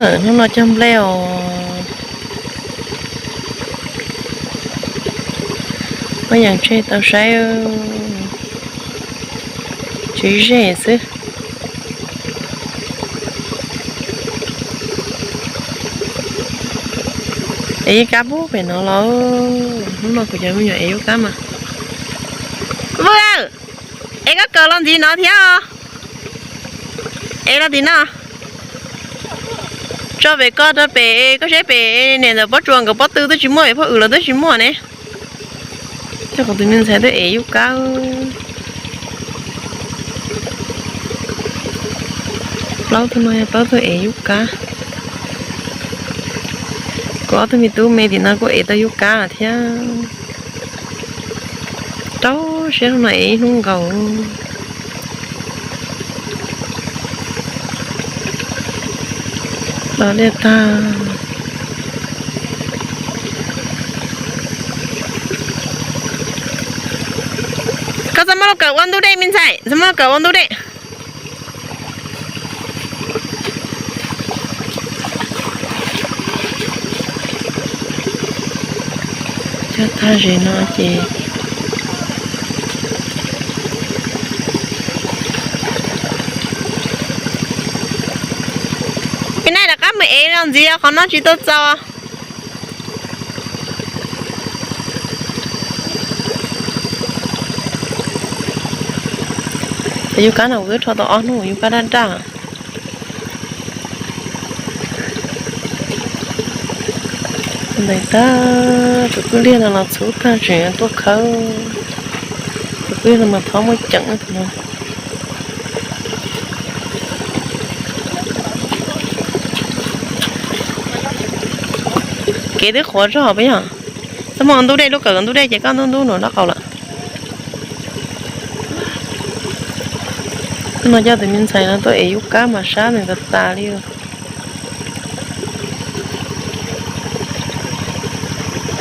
Hnub no cog nplej os. Muab yees tseg tau saib, tswv zej xwb. Es yeej kab pub pem no los, hnub no kuv cov me nyuam es yub kab mas. Vwj, es koj kawm los ntxiv no thiab os. Es los tim no. Tso pem ko rau pem, koj saib pem niam ntawm pob tsuas nkawd pob tw twb tsis muaj, pem phauj wm los twb tsis muaj ne. Coj kuv tus me ntxhais tuaj ev yub kab. Plaub tug no yog plaub tug ev yub kab. Kuv ob tug me tub me tim no kuj ev tau yub kab lawm thiab. Rau siab no ev ib hnub nkaus. Los liaj tag. Koj txhob muab lub kawm ua ntug dej me ntxhais, txhob muab lub kawm ua ntug dej. Cog tag zem no ces, pem no rov qab mus ev los ntxiv, qhov no tsis tau txaus. Yub kab no kuv twb rho tau ob hnub, yub kab daj daj. Ntawm tag tus kwj liag no los txhub tag tseem tuaj khawb. Tus kwj liag no mas thob muaj ceem no. Kev twb qhuav zog peb yog. Txhob muaj ntub dej, lub kawm ntub dej ces koj ntub ntub nram nraub qaum lawm. No coj tus me ntxhais no tuaj ev yub kab mas sab nws tas tas li.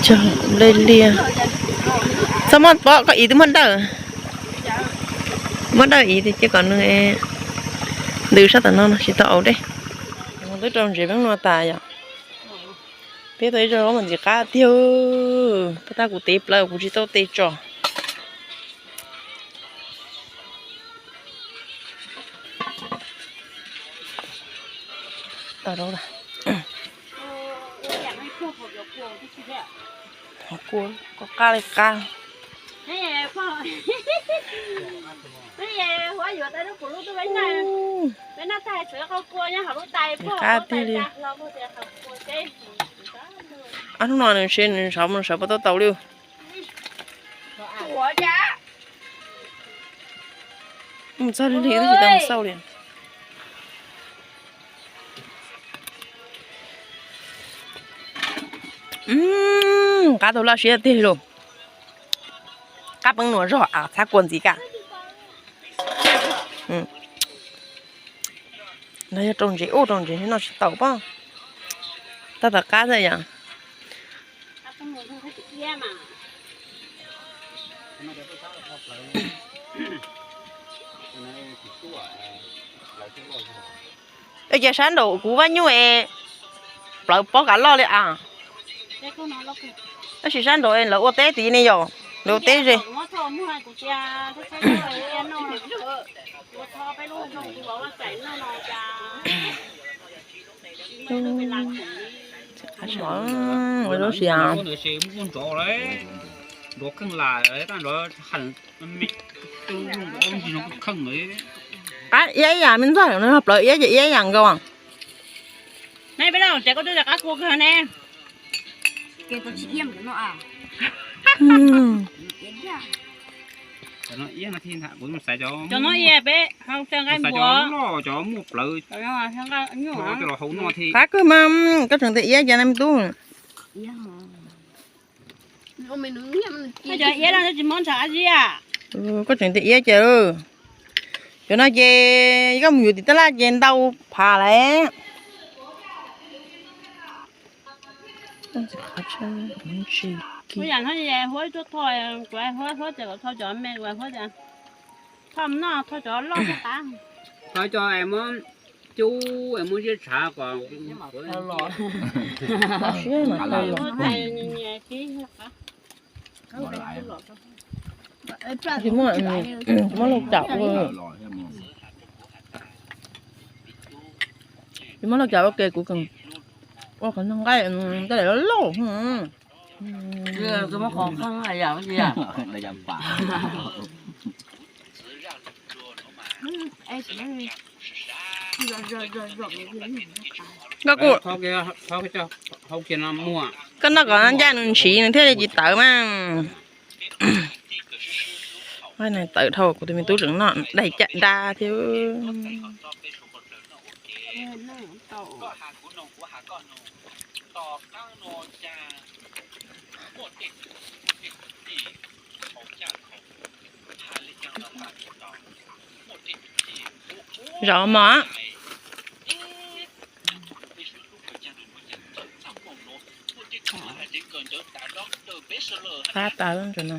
Cog nplej liaj. Txhob muab pob, koj ev twb muab dawj. Muab dawj ev cia kom nws ntws sab tom no no tsis tau aus dej. Twb rau ntsev peb no tas yom. Peb tau ib zaug mus ntxiv qab tiag. Pab tab kuv tev plaws kuv tsis tau tes tso. Qab li qab. Qab tiag li. Ob hnub no nws sawv, nws sawv puas tau taus li. Mus txog li li twb tsis tau mus xauj li. Qab tau laj siab tiag li lauj. Qab peeb nuam zog, txhab kua ntxiv kaj. No yog rau ntsev, ub rau ntsev no tsis tau pob. Tab tom qab xwb yom. Ces sab nraum kuv vaj nyuj es plawv pob kav loj li as. Tab sis sab nraum lawv ua teb tid ne yom, lawv ua teb ze. Lub siab qab iab ib yam me ntxawg, plawv iab ces iab ib yam nkaus. Qab kawg mas, koj tseem tias iab ces na me tub. Koj tseem tias iab ces, cov no ces koj mus yuav tim tab laj ces ntau phav lawm. Tho cov me, tho cov loj, tho cov cub, muab ziab tshav kom. Tsis muaj, tsis muaj lauj kaub ua, tsis muaj lauj kaub ua ke kuv ua qhov nqaij, tej daim lauj. Koj kuj, koj noj kom ncaj nws ntshiv nws thiaj li tsis tawv mas. Tawv dhau, kuv tus me tub tseem noj daig caj dab thiab. Zaum mov. Qab tas no.